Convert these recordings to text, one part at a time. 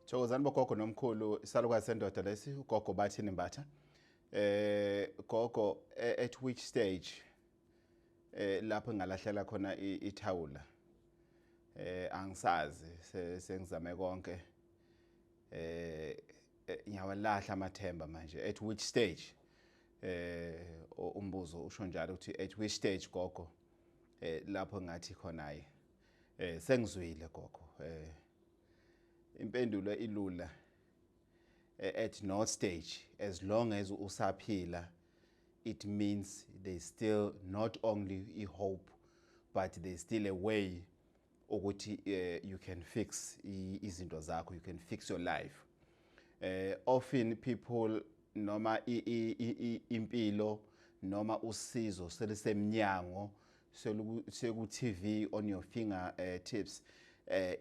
Thokozani bogogo nomkhulu, isalukazi sendoda lesi, ugogo Bathini Mbatha. Gogo, at which stage lapho engalahlela khona ithawula? Angisazi, sengizame konke. Ngiyawalahla amathemba manje. At which stage? Umbuzo usho njalo ukuthi at which stage, gogo, lapho ngathi khona hayi, sengizwile, gogo. Impendulo ilula: at no stage. As long as usaphila, it means there's still not only a hope, but there's still a way ukuthi you can fix izinto zakho, you can fix your life. Often people, noma impilo noma usizo selisemnyango, seku TV on your finger tips,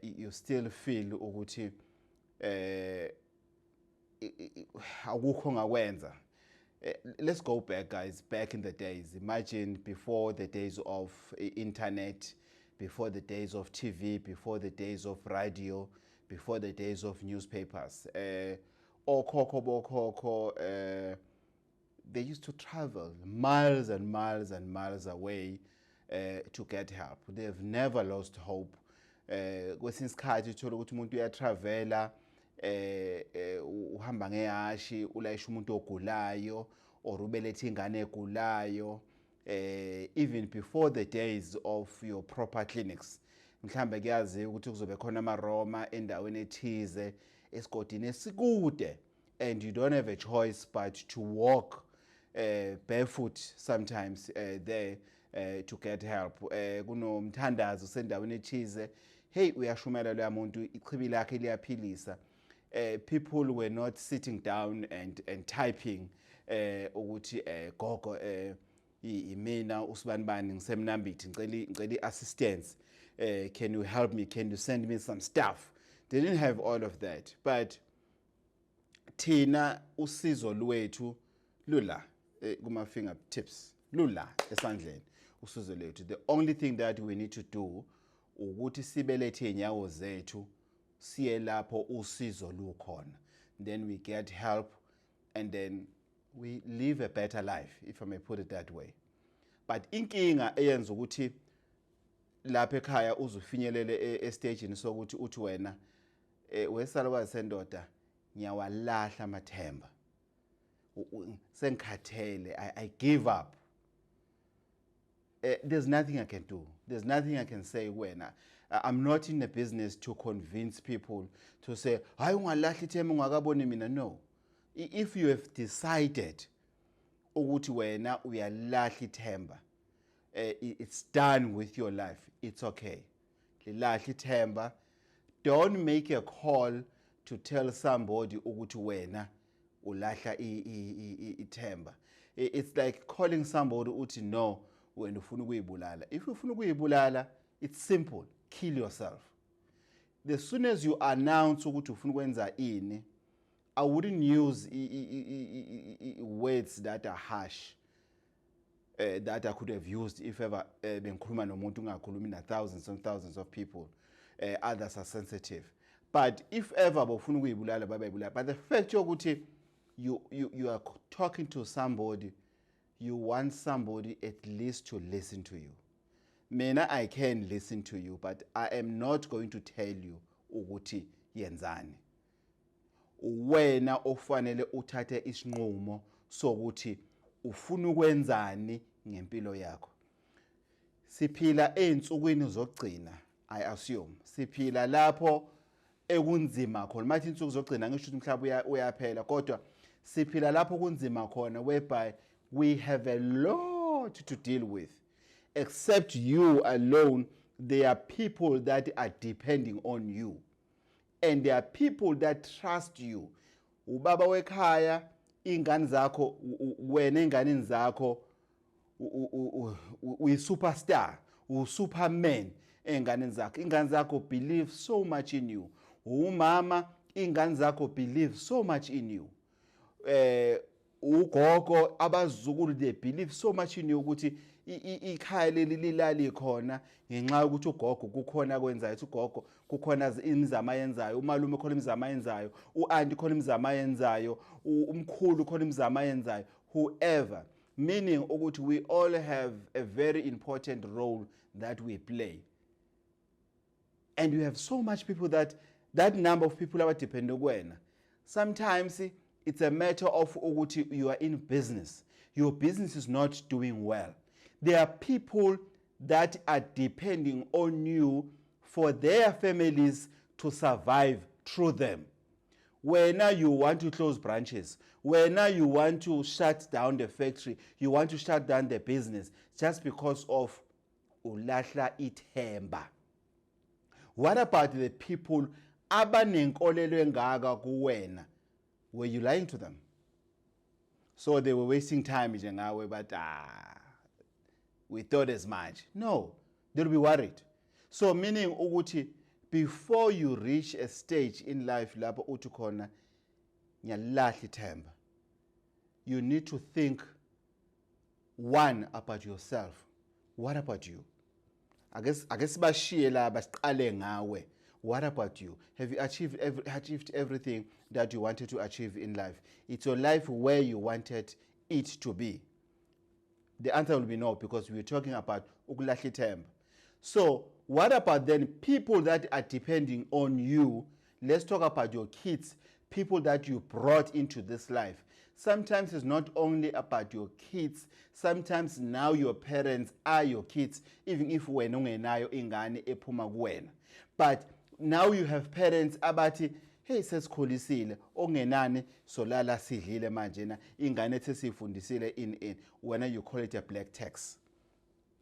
you still feel ukuthi akukho ngakwenza. Let's go back, guys, back in the days. Imagine before the days of internet, before the days of TV, before the days of radio, before the days of newspapers. Okhokho bokhokho, they used to travel miles and miles and miles away to get help. They've never lost hope. Kwesinye isikhathi uthola ukuthi umuntu uyatravela, uhamba ngehashi, ulayisha umuntu ogulayo or ubelethe ingane egulayo, even before the days of your proper clinics. Mhlambe kuyaziwa ukuthi kuzobe khona amaRoma endaweni ethize, esigodini esikude, and you don't have a choice but to walk barefoot sometimes there to get help. Kunomthandazo sendaweni ethize, hey, uyashumela loya muntu, ichibi lakhe liyaphilisa. People were not sitting down and typing ukuthi "Gogo, imina usibanibani, ngiseMnambithi, ngicela i-assistance, can you help me? Can you send me some stuff?" They didn't have all of that, but thina usizo lwethu lula kuma fingertips, lula esandleni usizo lwethu. The only thing that we need to do ukuthi sibelethe inyawo zethu, siye lapho usizo lukhona, then we get help and then we live a better life, if I may put it that way. But inkinga eyenza ukuthi lapha ekhaya uzufinyelele estagini sokuthi uthi wena, wesalukazi sendoda, ngiyawalahla amathemba, sengikhathele, I give up, there's nothing I can do, there's nothing I can say kuwena. I'm not in the business to convince people to say, "Hayi, ungalahla ithemba ungakaboni mina." No. If you have decided ukuthi wena uyalahla ithemba, it's done with your life, it's okay, lilahla ithemba. Don't make a call to tell somebody ukuthi wena ulahla ithemba. It's like calling somebody uthi no, wena ufuna ukuyibulala. If ufuna ukuyibulala, it's simple, kill yourself. The soon as you announce ukuthi ufuna ukwenza ini, I wouldn't use words that are harsh, that I could have used if ever bengikhuluma nomuntu, ungakhulumi na thousands and thousands of people. Others are sensitive, but if ever bofuna ukuyibulala, babayibulala. But the fact yokuthi you are talking to somebody, you want somebody at least to listen to you. Mina, I can listen to you, but I am not going to tell you ukuthi yenzani. Wena ofanele uthathe isinqumo sokuthi ufuna ukwenzani ngempilo yakho. Siphila ezinsukwini zokugcina, I assume siphila lapho ekunzima khona. Mathi insuku zokugcina, ngisho ukuthi umhlaba uyaphela, kodwa siphila lapho kunzima khona, whereby we have a lot to deal with. Except you alone, there are people that are depending on you and there are people that trust you. Ubaba wekhaya, ingane zakho, wena enganeni zakho uyi-superstar, u-superman ey'nganeni zakho. Ingane zakho believe so much in you. Umama, ingane zakho believe so much in you. Ugogo, abazukulu, they believe so much in you ukuthi Ikhaya leli lilali khona ngenxa yokuthi ugogo kukhona akwenzayo, uthi ugogo kukhona imizamo ayenzayo, umalume khona imizamo ayenzayo, u-anti khona imizamo ayenzayo, umkhulu khona imizamo ayenzayo, whoever. Meaning ukuthi we all have a very important role that we play, and you have so much people, that number of people abadepende kuwena. Sometimes it's a matter of ukuthi you are in business, your business is not doing well. There are people that are depending on you for their families to survive through them. Wena you want to close branches, wena you want to shut down the factory, you want to shut down the business just because of ulahla ithemba. What about the people abanenkolelo engaka kuwena? Were you lying to them? So they were wasting time nje ngawe, but, "Ah, we thought as much." No, they'll be worried. So meaning ukuthi before you reach a stage in life lapho uthi khona ngiyalahla ithemba, you need to think one about yourself. What about you? Ake sibashiye laba, siqale ngawe. What about you? Have you achieved everything that you wanted to achieve in life? It's your life where you wanted it to be? The answer will be no, because we're talking about ukulahla ithemba. So what about then people that are depending on you? Let's talk about your kids, people that you brought into this life. Sometimes it's not only about your kids, sometimes now your parents are your kids, even if wena ungenayo ingane ephuma kuwena, but now you have parents abathi, "Hey, sesikhulisile, okungenani solala sidlile manje na ingane ethe siyifundisile in Wena you call it a black tax.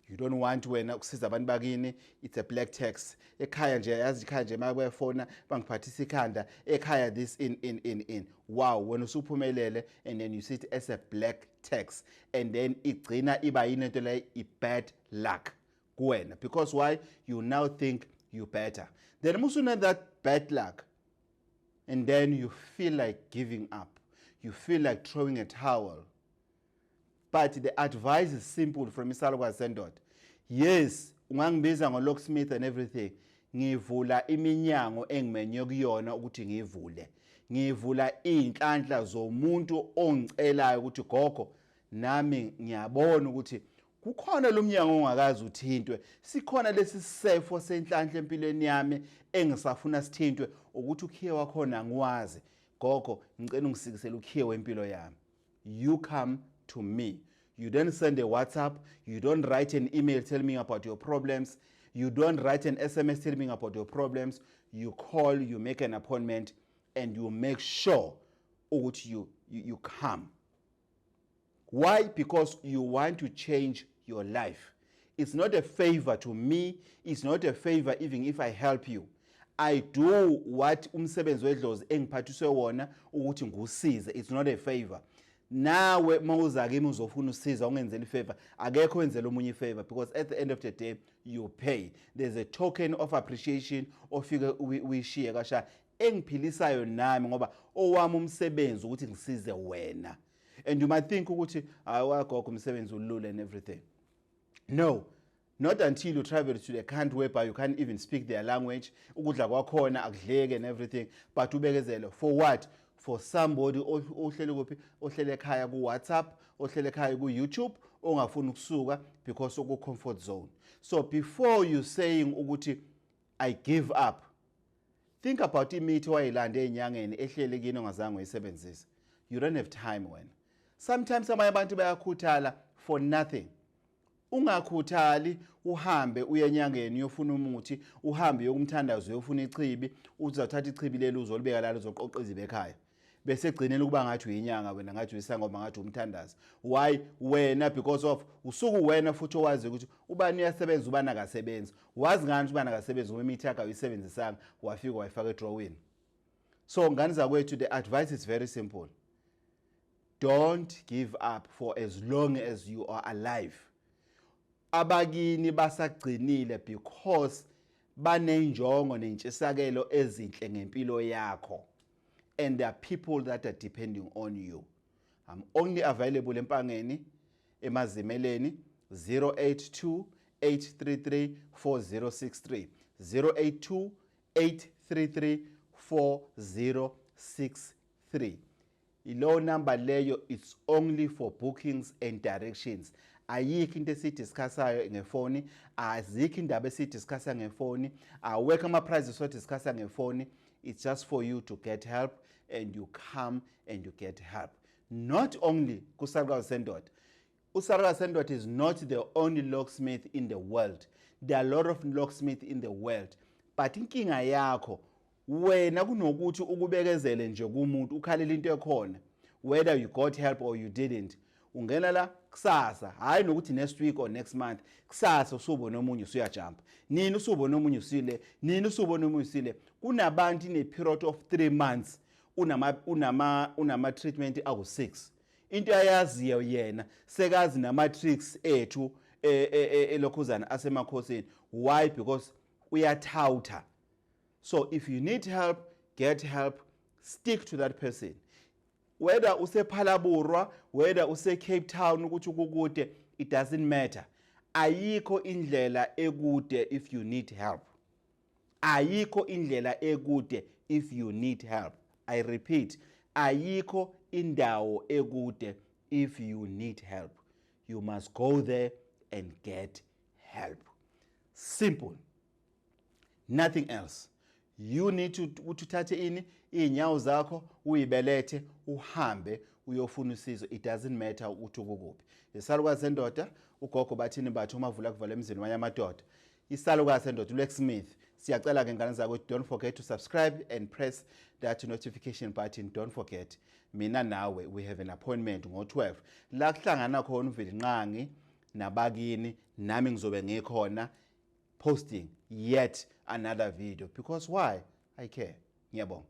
You don't want wena ukusiza abantu bakini. It's a black tax ekhaya nje, yazi ikhaya nje makuyafona bangiphathisa ikhanda ekhaya, this in in in in wow, wena usuphumelele and then you see it as a black tax, and then igcina iba yini into le? I-bad luck kuwena. Because why? You now think you better. Then musuna that bad luck, and then you feel like giving up, you feel like throwing a towel. But the advice is simple from isalukwazi sendoda. Yes, ungangibiza ngo-locksmith and everything. Ngivula iminyango engimenywe kuyona ukuthi ngivule. Ngivula iy'nhlanhla zomuntu ongicelayo ukuthi, "Gogo, nami ngiyabona ukuthi kukhona lo mnyango ongakaze uthintwe, sikhona lesi sefo senhlanhla empilweni yami engisafuna sithintwe, ukuthi ukhiye wakhona angiwazi. Gogo, ngicela ungisikisele ukhiye wempilo yami." You come to me. You don't send a WhatsApp, you don't write an email telling me about your problems, you don't write an SMS telling me about your problems. You call, you make an appointment, and you make sure ukuthi you come. Why? Because you want to change your life. It's not a favor to me, it's not a favor even if I help you. I do what umsebenzi wedlozi engiphathiswe wona ukuthi ngusize. It's not a favor. Nawe mawuza kimi uzofuna usiza, ungenzela ifavor. Akekho wenzela omunye ifavor, because at the end of the day you pay. There's a token of appreciation ofike uyishiye kasha engiphilisayo nami, ngoba owami umsebenzi ukuthi ngisize wena. And you might think ukuthi hayi wagogo, umsebenzi ulula and everything. No, not until you travel to the country whereby you can't even speak their language, ukudla kwakhona akudleki and everything, but ubekezele for what? For somebody ohlele kuphi? Ohlele ekhaya ku-WhatsApp, ohlele ekhaya ku-YouTube, ongafuni ukusuka because oku-comfort zone. So before you saying ukuthi "I give up", think about imithi owayilanda ey'nyangeni ehlele kini ongazange uyisebenzise. You don't have time wena. Sometimes abanye abantu bayakhuthala for nothing. Ungakhuthali uhambe uye enyangeni uyofuna umuthi, uhambe uyokumthandazo uyofuna ichibi, uzathatha ichibi leli uzolibeka lalo, uzoqoqa izibi ekhaya, bese egcineni kuba ngathi uyinyanga wena, ngathi uyisangoma, ngathi umthandazi. Why wena? Because of usuku wena futhi owazi ukuthi ubani uyasebenza, ubani akasebenzi. Wazi ngani ukuthi ubani akasebenzi? Ngoba imithi yakhe awuyisebenzisanga, wafika wayifaka edrowini. So ngane zakwethu, the advice is very simple: don't give up for as long as you are alive. Abakini basagcinile because banenjongo nentshisakelo ezinhle ngempilo yakho, and there are people that are depending on you. I'm only available eMpangeni, eMazimeleni. 082 833 4063, 082 833 4063. Ilowo number leyo, it's only for bookings and directions. Ayikho into esiyidiscussayo ngefoni, azikho indaba esiyidiscussa ngefoni, awekho ama-prices esiwadiscussa ngefoni. It's just for you to get help, and you come and you get help. Not only kusalukazi sendoda. Usalukazi sendoda is not the only locksmith in the world. There are a lot of locksmith in the world, but inkinga yakho wena kunokuthi ukubekezele nje kumuntu ukhalela into ekhona, whether you got help or you didn't. Ungena la kusasa, hayi nokuthi next week or next month, kusasa usubona omunye, usuyajumpa nini, usubona omunye, usile nini, usubona omunye, usile. Kunabantu in a period of 3 months unama treatment awu-6. Into ayaziyo yena, sekazi nama-tricks ethu elokhuzana asemakhosini. Why? Because uyathawutha. So if you need help, get help, stick to that person, whether usePhalaborwa, whether use-Cape Town, ukuthi kukude, it doesn't matter. Ayikho indlela ekude if you need help. Ayikho indlela ekude if you need help. I repeat, ayikho indawo ekude if you need help. You must go there and get help. Simple, nothing else. You need to ukuthi uthathe ini, iy'nyawo zakho, uyibelethe, uhambe uyofuna usizo. It doesn't matter ukuthi ukukuphi. Isalukazi sendoda, ugogo bathini? Bathi umavula kuvala emzini wanye amadoda. Isalukazi sendoda, uLocksmith. Siyacela-ke ngane zakwethu, don't forget to subscribe and press that notification button. Don't forget, mina nawe we have an appointment ngo-12 la kuhlangana khona uVelinqangi nabakini. Nami ngizobe ngikhona posting yet another video, because why? I care. Ngiyabonga.